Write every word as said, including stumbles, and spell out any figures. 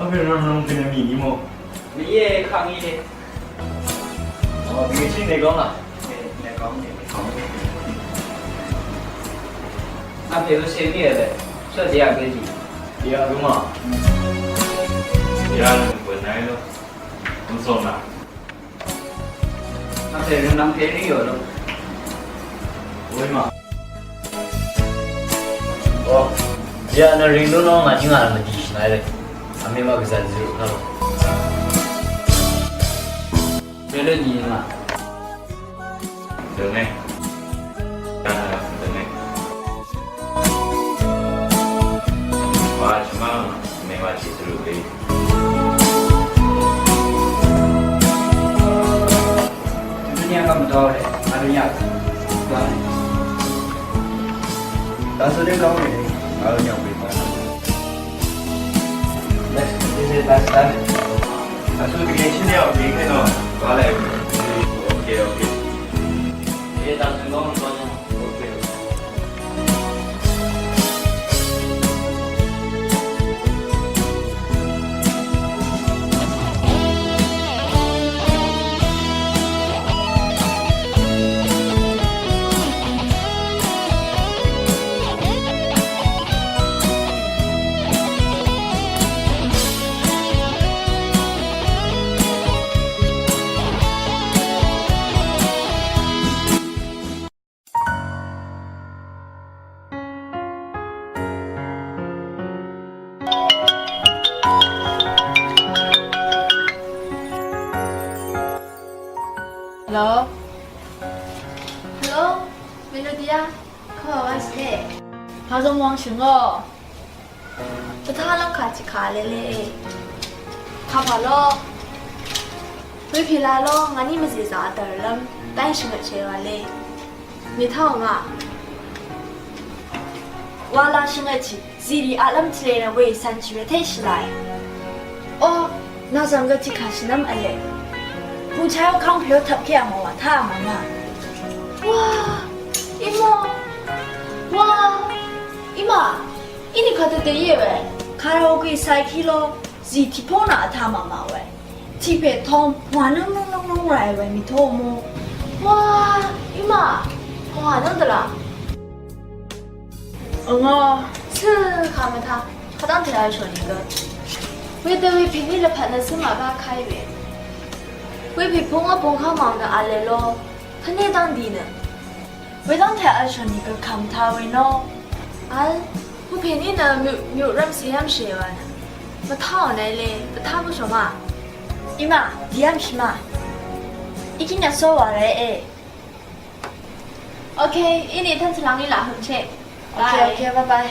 Ơ, pè rvng rvng pè nvng mì nì mò. Mì íe, kaq ngí íe. Ò, bì gø chíng nè góng à? Nè, nè góng, nè, nè góng. Ơ, pè gø cè mì íe lè. Sò dì yà gø jì. Dì yà gø mà. Dì yà gø bø̀n nàí ló. Vm sòng nà. Vpè røng nvng pè rì yò lò. Wē mà. Ò, jìà nø rìng lú nò ngà jìngà mvdì shì nàí lè. Vmè mà gvzà zø̀ kà lò. Pè lè nì ngà. Dø̀ngè. Dø̀ngè. Wa shvmv́ng mèwà tiq dvrø̀ we. Dvnyaq gv̀m dvre, a dvnyaq. Dvre. Dvsø dvgv̀m we, a dvnyaq we. Next, this is last time. Dvsø dvgv̀m we, shvnyaq we, kènò. Dvre. Okay, okay. Ye dvsø gv̀m we, dvnyaq. Hello? Hello? Melodia? Kà wà wà shìe? Pà zòng wàng shìng ò. Dvtá lv́m kà tiq kà lele. Kà pà ló. Wepè la ló, ngàní mvzè zà dv̀r lv́m. Dá shvngøt shì wà le. Mètáò ngà. Wa la shvngøt shì, zìrì aqlv́m tø̀lè nø wē cv̀n shì wē té shì làì. Ó, nà zv̀ng gø tiq kà shì nv́m v̄le. Hungchá ó káng pè ó tvp ké vmò wà tá vmò mà. Wa, í mò. Wa, í mà. Inìkà dvdè íe we. Karaoke cycle lo, zì tiq pó nà vtā màmà we. Tiq pè tong, pungwà nǿng nǿng nǿng nǿng ràì we mì tó mú. Wà, í mà, pungwà nǿng dvlà. Vngò, cǿ kà mvtā, kadv́ngte vshò nìgø. Wedø wepè ní lvpat nø cǿ màgá káí we. Wepè pungwà pungkà màò nø v̄le lo, tvné dv́ngdì nø. Wedv́ngte vshò nìgø kà mvtā we nò. Vl, wepè ní nø myuq, myuq rv́m cè yv́mshì wa nø. Mvtáò nà íle, dvtá bǿshò ma. Í mà, dì yv́mshì ma. Í kí nyvsó wà rè e. Okay, inìtø̀n tvlvng í laq hø̀m chè. Okay, okay, bye bye.